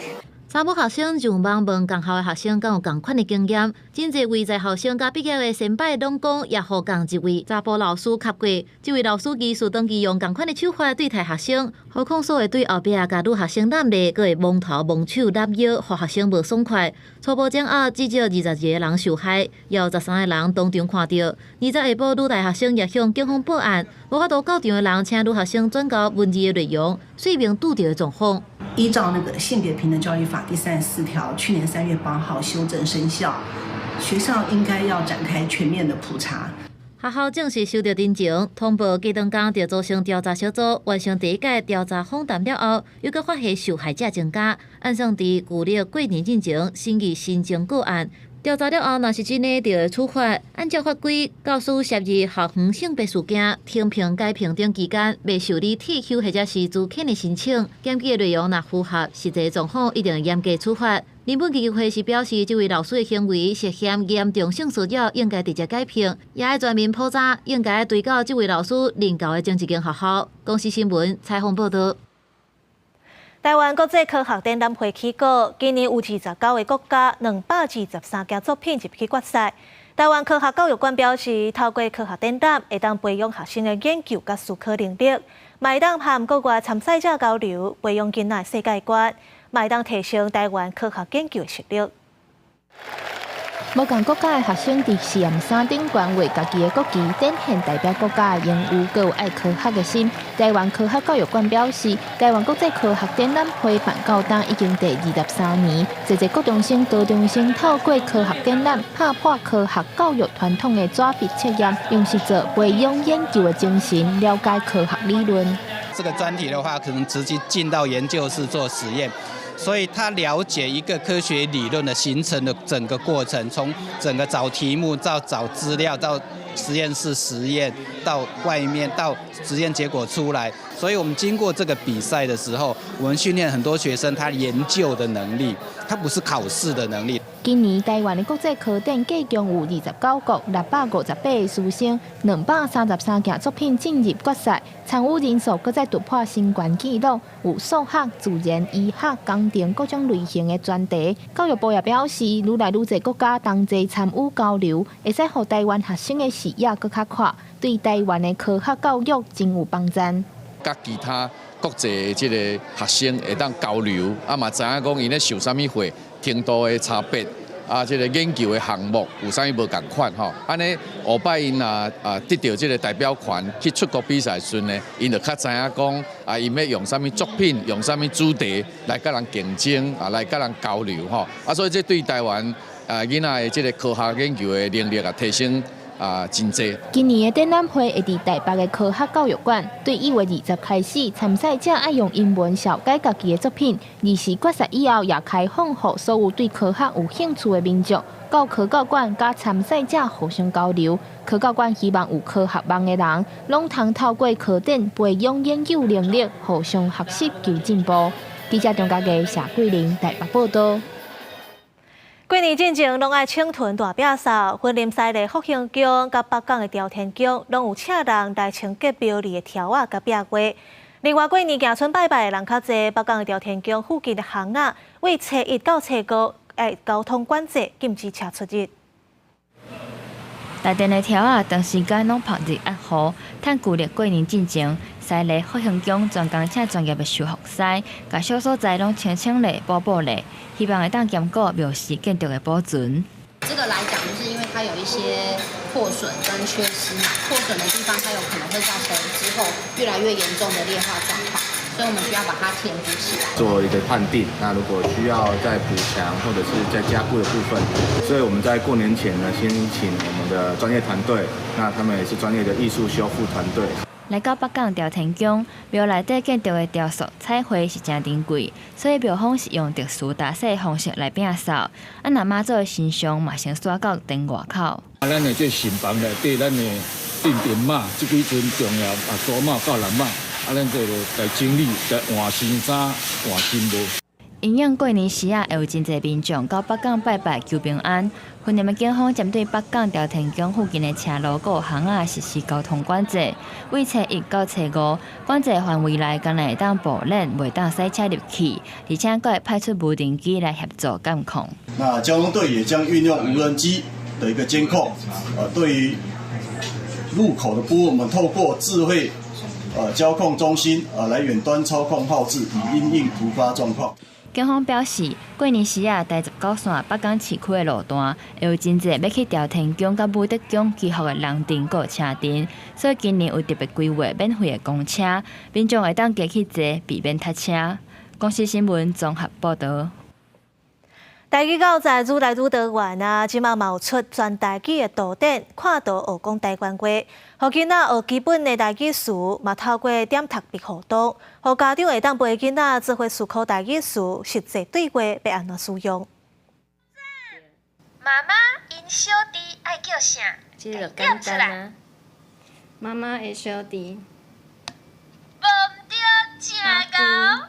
查某學生上網問仝校的學生，敢有仝款的經驗？真濟位在校生佮畢業的先輩攏講，也予仝一位查埔老師吸過。這位老師技術長期用仝款的手法對待學生，予控訴會對後壁共女學生攬咧，閣會摸頭摸手攬腰，予學生無爽快。初步偵後，至少22個人受害，也有13個人當場看著。20下晡，女大學生也向警方報案，無法度到場的人請女學生轉交文字的內容，說明拄著的狀況。依照那個性別平等教育法第34條，去年3月8號修正生效，學校應該要展開全面的普查。學校正式收著陳情，通報隔當工就組成調查小組，完成第一屆調查訪談了後，又閣發現受害者增加，按算佇舊曆過年進前審議新增個案。調查了後，若是真的，就會處罰。按照法規，教師涉入校園性別事件、停評、解聘等期間，袂受理退休或者是資遣的申請。檢舉的內容若符合實際狀況，一定會嚴格處罰。人本基金會是表示，這位老師的行為涉嫌嚴重性騷擾，應該直接解聘，也愛全面普查，應該追究這位老師任教的前一間學校。公視新聞採訪報導。台灣國際科學展覽會起鼓，今年有29個國家223件作品入去決賽。台灣科學教育館表示，透過科學展覽，會當培養學生的研究佮思考能力，嘛會當和國外參賽者交流，培養囡仔世界觀，嘛會當提升台灣科學研究的實力。無仝國家的學生佇實驗衫頂懸畫家己的國旗，展現代表國家的榮譽，閣有愛科學的心。台灣科學教育館表示，台灣國際科學展覽會辦到今已經第23年，濟濟國中生、高中生透過科學展覽，拍破科學教育傳統的紙筆測驗，用實作培養研究的精神，了解科學理論。這個專題的話，可能直接進到研究室做實驗。所以他了解一個科學理論的形成的整個過程，從整個找題目到找資料，到實驗室實驗，到外面到實驗結果出來。所以我們經過這個比賽的時候，我們訓練很多學生他研究的能力，他不是考試的能力。今年台灣的國際科展計共有29國658個師生，233件作品進入決賽，參與人數閣再突破新懸紀錄，有數學、自然、醫學、工程各種類型的專題。教育部也表示，愈來愈濟國家同齊參與交流，會使予台灣學生的視野閣較闊，對台灣的科學教育真有幫助。佮其他國際這個學生會當交流，啊嘛知影講𪜶咧受啥物貨程度的差別，啊，這個研究的項目有啥物無仝款吼，按呢後擺𪜶若得著這個代表權去出國比賽時陣呢，𪜶就較知影講啊，𪜶欲用啥物作品，用啥物主題來佮人競爭啊，來佮人交流吼，啊，所以這對台灣啊囡仔的這個科學研究的能力啊提升啊，真濟。今年的展覽會會佇台北的科學教育館，對1月20開始，參賽者愛用英文紹介家己的作品。二是決賽以後，也開放予所有對科學有興趣的民眾，到科教館佮參賽者互相交流。科教館希望有科學夢的人，攏通透過科展培養研究能力，互相學習求進步。記者張家傑、謝桂玲台北報導。過年進前攏愛清囤大摒掃，雲林西麗福興宮佮北港的朝天宮，攏有請人來清潔廟裡的柱仔佮壁畫。另外，過年行村拜拜的人較濟，北港的朝天宮附近的巷仔，對初一到初五，愛交通管制，禁止車出入。大殿的柱仔長時間攏曝日壓雨，趁舊曆過年進前，西麗福興宮專工請專業的修復師，共小所在攏清清咧、補補咧，希望會當兼顧廟寺建築的保存。這個來講，就是因為它有一些破損跟缺失嘛，破損的地方它有可能會造成之後越來越嚴重的劣化狀況，所以我們需要把它填補起來。做一個判定，那如果需要再補強或者是再加固的部分，所以我們在過年前呢，先請我們的專業團隊，那他們也是專業的藝術修復團隊。來到北港朝天宮，廟內底建築的雕塑彩繪是誠珍貴，所以廟方是用特殊打掃的方式來摒掃。啊，若媽祖的神像嘛，先徙到殿外口。啊，咱的這神房內底，咱的鎮定媽這幾尊重要啊，祖媽到南媽，啊，咱這個來整理，來換新衫、換新帽。因應過年時仔，會有真濟民眾到北港拜拜求平安。雲林的警方針對北港朝天宮附近的車路佮巷仔實施交通管制，對初一到初五，管制範圍內干焦會當步練，袂當駛車入去，而且閣會派出無人機來協助監控。那交通隊也將運用無人機的一個監控，對於路口的部分，我們透過智慧交控中心來遠端操控號誌，以因應突發狀況。警方表示，過年時仔，台19線北港市區的路段，會有真濟欲去朝天宮佮武德宮祈福的人陣佮車陣，所以今年有特別規劃免費的公車，民眾會當加去坐，避免塞車。公視新聞綜合報導。台語教材愈來愈多元啊！這馬嘛有出全台語的圖典，看圖學講台灣話，予囡仔學基本的台語詞，嘛透過點讀筆互動，予家長會當陪囡仔做伙思考台語詞實際對話欲按怎使用。媽媽𪜶小弟愛叫啥？這個簡單啊。媽媽的小弟。無毋著，誠𠢕。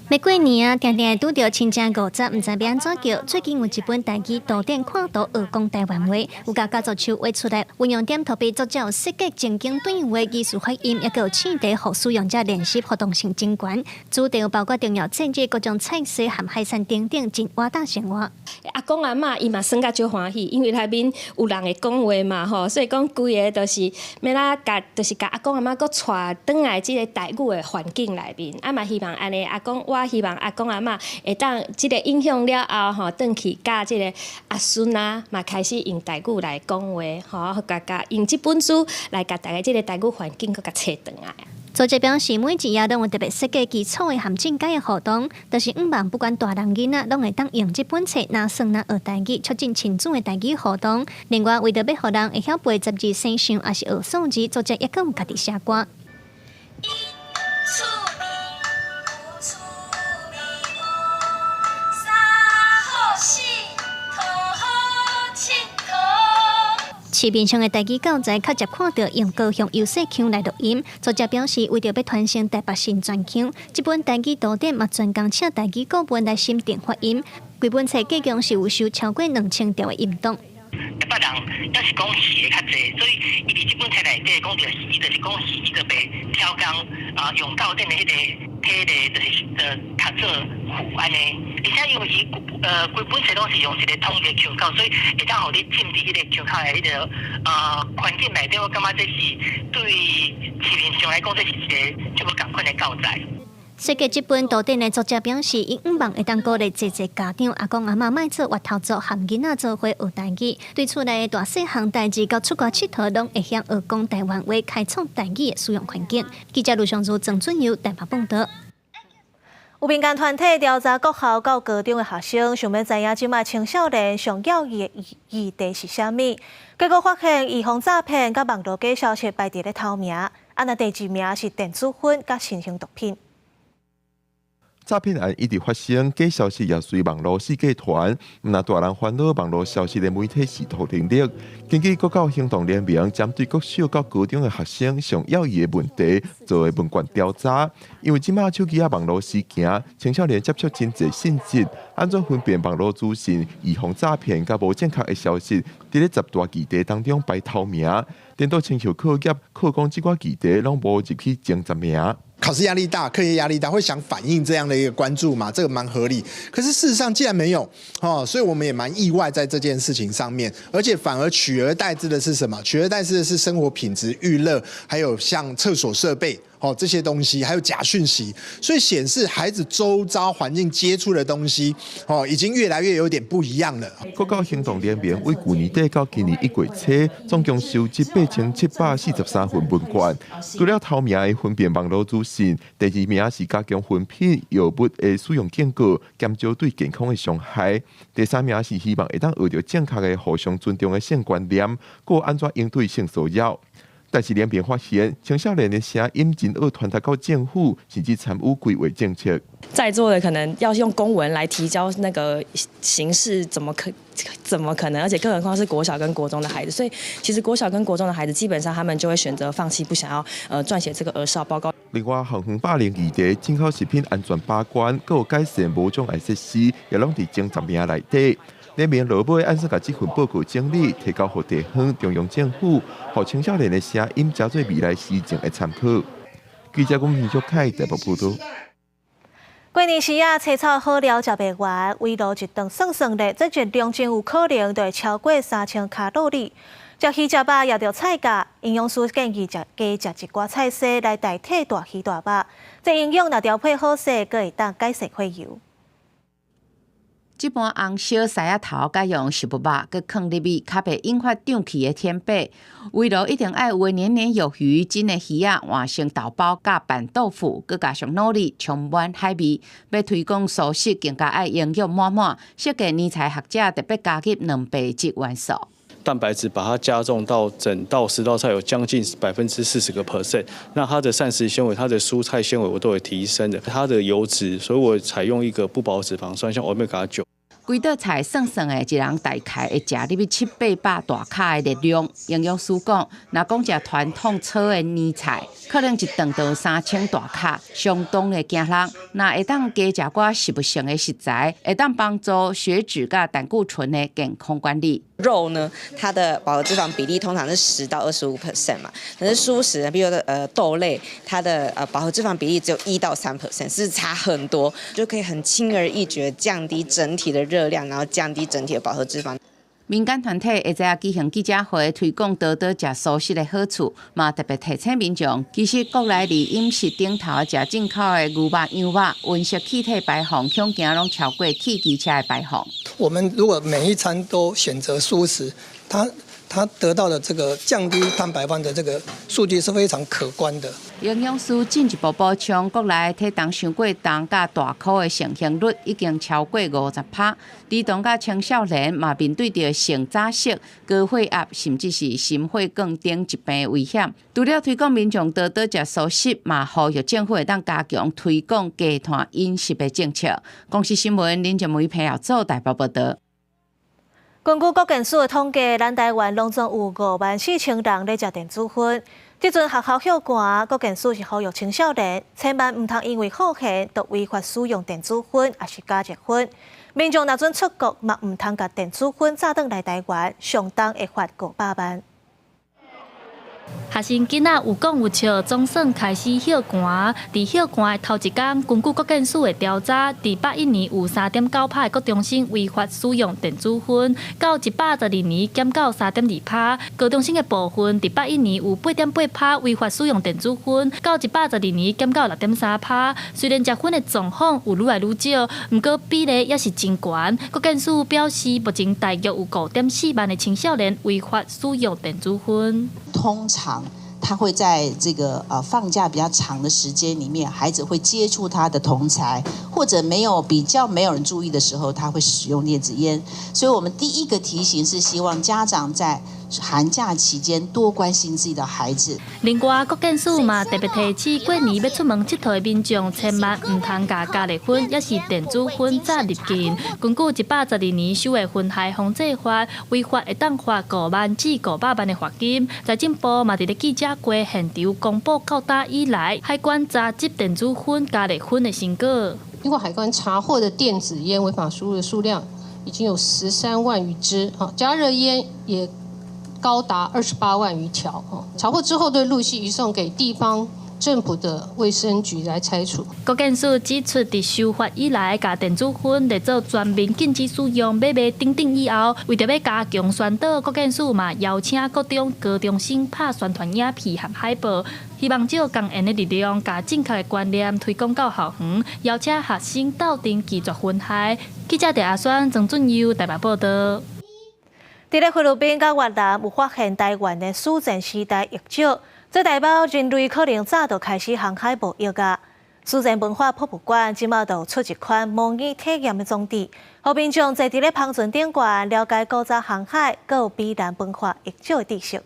欲過年啊，定定會拄著親情50，毋知欲按怎叫。最近有一本台語圖典，看圖學講台灣話，有共家族樹畫出來，運用點塗筆，作者有設計情景對話、藝術發音，抑閣有試題，予使用者練習互動性真懸。主題有包括重要節日、各種菜色和海產等等，真活動生活。阿公阿嬤伊嘛耍甲足歡喜，因為內面有人會講話嘛吼，所以講規个就是欲來共，就是共阿公阿嬤閣帶轉來這個台語的環境內面，啊嘛希望按呢阿公，我希望阿公阿嬤會當這个影響了後吼，轉去佮這个阿孫啊，嘛開始用台語來講話，吼，共共用這本書來共逐家這个台語環境閣共揣轉來。作者表示，每一頁攏有特別設計基礎的和進階的互動，就是向望不管大人囡仔，攏會當用這本冊若耍若學台語，促進親子的台語互動。另外，為著欲予人會曉背十字生相，抑是學數字，作者抑閣有家己寫歌。一厝邊有厝邊有三好四討好𨑨迌。市面上的台語教材較捷看著用高雄優勢腔來錄音。作者表示，為著欲傳承台北新傳腔，這本台語圖典嘛專工請台語顧問來審定發音。規本冊計共是有收超過2000條的音檔。台北人抑是講魚的較濟，所以伊佇這本冊內底講著魚，就是講魚，伊就袂超工啊，用教典的彼個體例，就是讀做魚按呢。而且因為伊規本冊攏是用一個統一的腔口，所以會當予你進佇彼個腔口的彼個環境內底，我感覺這是對市面上來講，這是一個足無仝款的教材。設計這本圖典的作者表示，伊向望會當鼓勵濟濟家長阿公阿嬤莫做越頭族，和囡仔做伙學台語，對厝內的大細項代誌到出外𨑨迌，攏會曉學講台灣話，開創台語的使用環境。記者盧尚如、鄭俊佑台北報導。有民間團體調查國校到高中的學生，想欲知影這馬青少年上著意的議題是啥物？結果發現，預防詐騙佮網路假消息排佇咧頭名，啊若第二名是電子煙佮新型毒品。詐騙案一直發生，假消息也隨網路世界傳。毋但大人煩惱網路消息的媒體識讀能力。根據國教行動聯盟針對國小到高中的學生上著意的問題做的問卷調查，因為這馬手機仔網路時行，青少年接觸真濟信息，按怎分辨網路資訊、預防詐騙佮無正確的消息，佇咧十大議題當中排頭名，顛倒親像課業、課綱這寡議題攏無入去前10名。考試壓力大，課業壓力大，會想反映這樣的一個關注嘛？這個蠻合理。可是事實上，竟然沒有哦，所以我們也蠻意外在這件事情上面，而且反而取而代之的是什麼？取而代之的是生活品質、娛樂，還有像廁所設備哦這些東西，還有假訊息，所以顯示孩子周遭環境接觸的東西哦，已經越來越有點不一樣了。國教行動聯盟為舊年底到今年1月初，總共收集8743份問卷，除了頭名的分辨網路資訊，第二名是加強分辨藥物的使用警告，減少對健康的傷害。第三名是希望會當學著正確的互相尊重的性觀念，閣按怎應對性騷擾。但是聯盟發現，青少年的聲音真愛傳達到政府，甚至參與規劃政策。在座的可能要用公文來提交那個形式，怎麼可能？而且更何況是國小跟國中的孩子，所以其實國小跟國中的孩子基本上他們就會選擇放棄，不想要撰寫這個兒少報告。另外，校園霸凌議題、進口食品安全把關，閣有改善無障礙設施，也攏佇前十名內底。聯盟落尾按算共這份報告整理，提交予地方中央政府，予青少年的聲音，成做未來施政的參考。記者龔玉凱台北報導。過年時啊，青草好料食袂完，圍爐一頓算算咧，這一量真有可能就會超過3000卡路里。食魚食肉也著菜價，營養師建議食加食一寡菜絲來代替大魚大肉，這營養若調配好勢，閣會當改善血油。這盤紅燒獅仔頭，佮用食物肉，閣囥入去，較袂引發脹氣的天白。圍爐一定愛有年年有餘，蒸的魚仔換成豆包佮拌豆腐，閣加上努力充滿海味。欲推廣素食，更加愛營養滿滿。設計年菜學者特別加入蛋白質元素。蛋白質把它加重到整道10道菜有將近40%個 percent，那它的膳食纖維、它的蔬菜纖維我都會提升的，它的油脂，所以我採用一個不飽和脂肪酸，像歐米伽9。規道菜算算的，一人大概會食入去七八百大卡的熱量。營養師講，若講食傳統炒的年菜，可能一頓就3000大卡，相當的驚人。若會當加食寡食物性的食材，會當幫助血脂佮膽固醇的健康管理。肉呢，它的飽和脂肪比例通常是10到25% 嘛，可是蔬食，比如說豆類，它的飽和脂肪比例只有1到3%，是差很多，就可以很輕而易舉降低整體的熱量，然後降低整體的飽和脂肪。民間團體會知舉行記者會，推廣多多食素食的好處，嘛特別提醒民眾，其實國內佇飲食頂頭食進口的牛肉、羊肉，溫室氣體排放恐驚攏超過汽機車的排放。我們如果每一餐都選擇蔬食，它得到的這個降低碳排放的這個數據是非常可觀的。營養師進一步補充，國內體重傷過重佮大箍的盛行率已經超過50%，兒童佮青少年嘛面對著性早熟、高血壓，甚至是心血管等疾病的危險。除了推廣民眾多多食素食，嘛呼籲政府會當加強推廣低碳飲食的政策。公視新聞林靜梅彭耀祖台北報導。根據國健署的統計，咱台灣攏總有5萬4千人咧食電子薰。這陣學校歇寒，國健署是呼籲青少年，千萬毋通因為好閒就違法使用電子薰，抑是加熱薰。民眾若準出國，嘛毋通共電子薰載轉來台灣，上重會罰500萬。學生囡仔有講有笑，總算開始歇寒。佇歇寒的頭一工，根據國健署的調查，佇101年有3.9%的國中生違法使用電子薰，到112年減到3.2%。高中生的部分，佇81年有8.8%違法使用電子薰，到112年減到6.3%。雖然食薰的狀況有愈來愈少，毋過比例也是真懸。國健署表示，目前大約有5.4萬的青少年違法使用電子薰。通常他會在這個放假比較長的時間裡面，孩子會接觸他的同儕，或者沒有比較沒有人注意的時候，他會使用電子菸。所以我們第一個提醒是希望家長在寒假期間多關心自己的孩子。另外，國健署嘛特別提醒，過年欲出門𨑨迌的民眾，千萬毋通共加熱薰，抑是電子薰載入境。根據112年修的薰害防制法，違法會當罰5萬至500萬的罰金。財政部嘛佇咧記者會現場公布，到今以來海關查執電子薰、加熱薰的成果。經過海關查獲的電子菸違法輸入的數量已經有13萬餘支，加熱菸也高達28萬餘條。查獲之後，都陸續移送給地方政府的衛生局來拆除。國健署指出，佇修法以來，共電子薰列做全面禁止使用、買賣等等以後，為著欲加強宣導，國健署嘛邀請各種高中生拍宣傳影片和海報，希望藉共研的力量，共正確的觀念推廣到校園，邀請學生鬥陣拒絕薰害。記者鄭阿宣、曾俊佑台北報導。佇咧菲律賓佮越南有發現台灣的史前時代遺跡，這代表人類可能早就開始航海貿易啊。史前文化博物館這馬就出一款模擬體驗的裝置，予民眾坐佇咧帆船頂懸，了解古早航海閣有卑南文化遺跡的知識。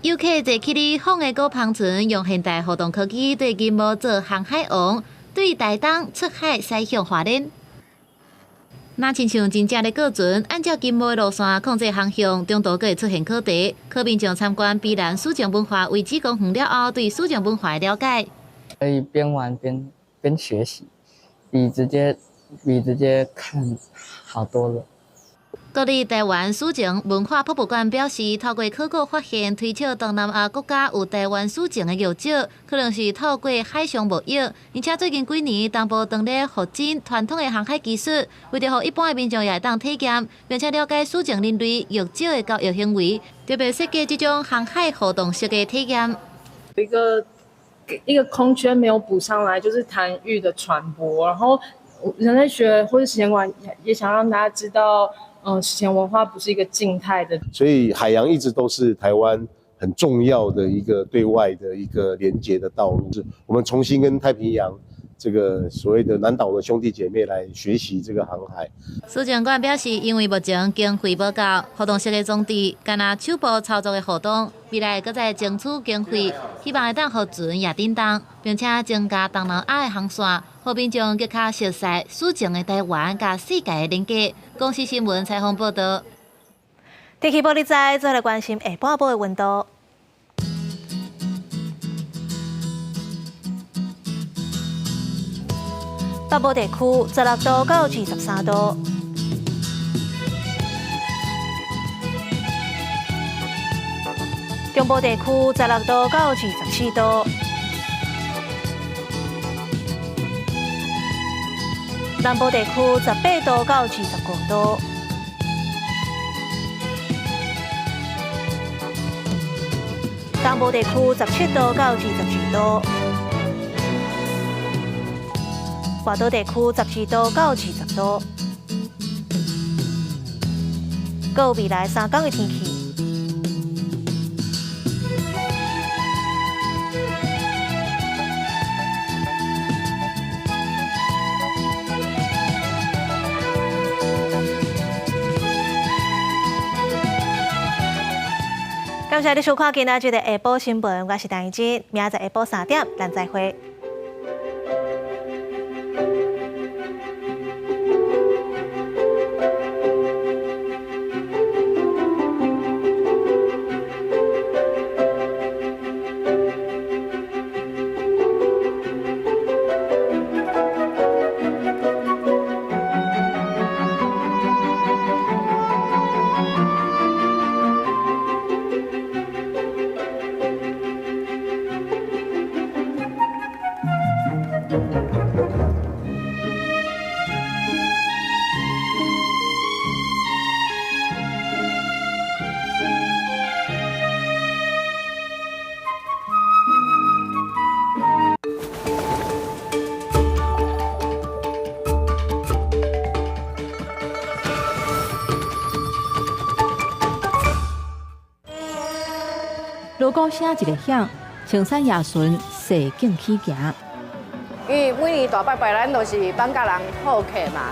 遊客坐起咧放的古帆船，用現代互動科技對螢幕做航海王，對台東出海駛向花蓮。若親像真正咧過船，按照金毛的路線控制航向，中途閣會出現課題。可民眾參觀宜蘭史前文化遺址公園了後，對史前文化的了解。可以邊玩邊學習，比直接看好多了。國立臺灣史前文化博物館表示，透過考古發現，推測東南亞國家有臺灣史前的玉石，可能是透過海上貿易。而且最近幾年，東部當咧復振傳統的航海技術，為著予一般的民眾也會當體驗，並且了解史前人類玉石的交易行為，特別設計這種航海互動式的體驗。一個空缺沒有補上來，就是談玉的傳播。然後人類學或者史前館也想讓大家知道。史前文化不是一個靜態的，所以海洋一直都是台灣很重要的一個對外的一個連接的道路。是我們重新跟太平洋這個所謂的南島的兄弟姐妹來學習這個航海。史前館表示，因為目前經費無夠，活動室的裝置干焦手部操作的活動，未來閣再爭取經費，希望會當予船也振動，並且增加東南亞的航線，予民眾更較熟悉史前的台灣佮世界的連結。公視新聞採訪報道。天氣報你知，做來關心下半晡的溫度。北部地區16度到23度，中部地區16度到24度，南部地區18度到25度，東部地區17度到22度。外島地區12度到20度，閣有未來3天的天氣。感謝你收看今仔日的下晡新聞，我是陳怡靜，明仔載下晡3點，咱再會。锣鼓声一个響，青山夜巡踅徑起行。因為每年大拜拜，咱都是放甲人好客嘛，